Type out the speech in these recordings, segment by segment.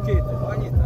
Ukite, wanyita.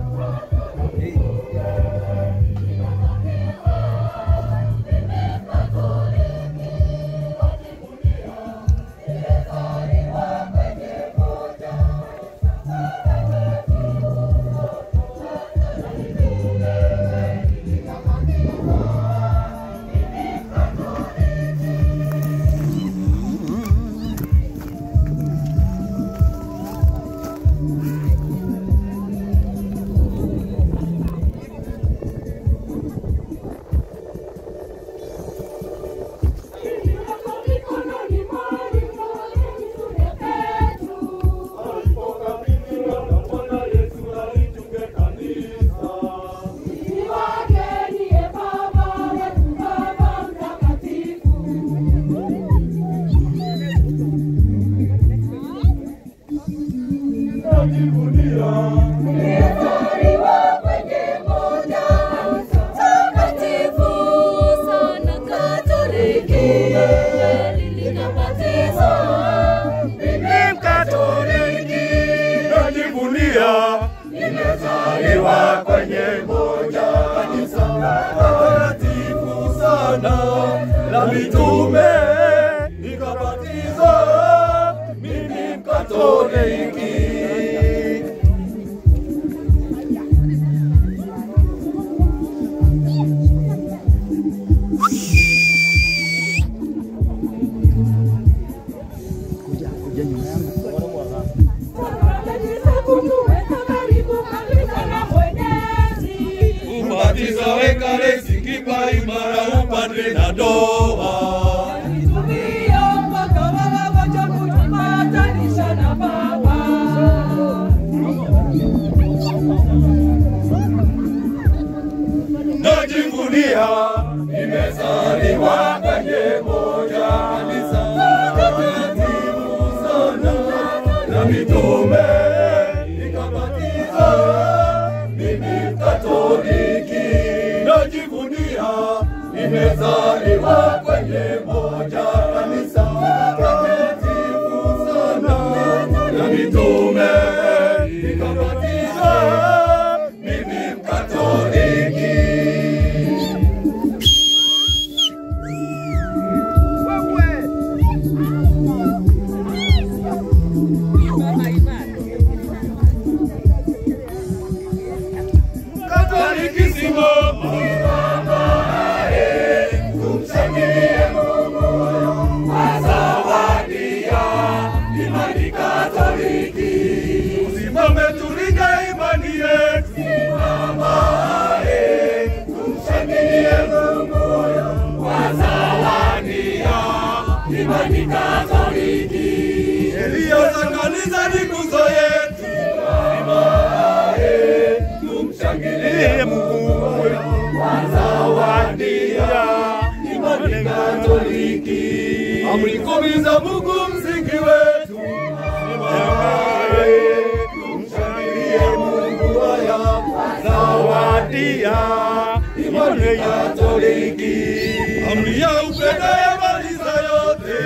Nimezaliwa kwenye moja kanisa takatifu sana la mitume, nikabatizwa mimi Mkatoliki. Kuja nyuma yangu. Ubatizo Ekaristi kipa imara upadre na ndoa. Alitumia mpaka wawacha kutupatanisha na Baba. Najivunia nimezaliwa kwenye moja kanisa takatifu sana la mitume, nikabatizwa mimi Mkatoliki. Najivunia nimezaliwa kwenye moja kanisa takatifu sana la mitume, nikabatizwa mimi Mkatoliki. Tumshangilie Mungu kwa zawadi ya imani Katoliki. Tusimame tulinde imani yetu. Simama, tumshangilie Mungu kwa zawadi ya imani Katoliki. Sheria za kanisa ni nguzo yetu. Simama, tumshangilie Mungu kwa zawadi ya imani Katoliki. Amri 10 za Mungu msingi wetu. Tumshangilie Mungu kwa zawadi ya imani Katoliki. Amri ya upendo yamaliza yote.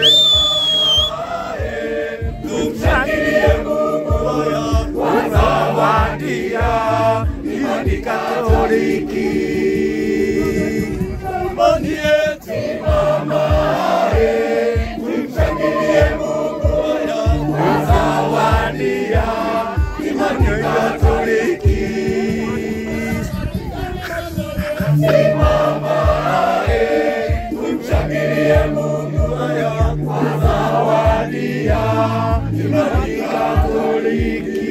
Tumshangilie Mungu kwa zawadi ya imani Katoliki. Imani yetu, simama, tumshangilie Mungu kwa zawadi ya imani Katoliki. Simama, tumshangilie Mungu kwa zawadi ya imani Katoliki.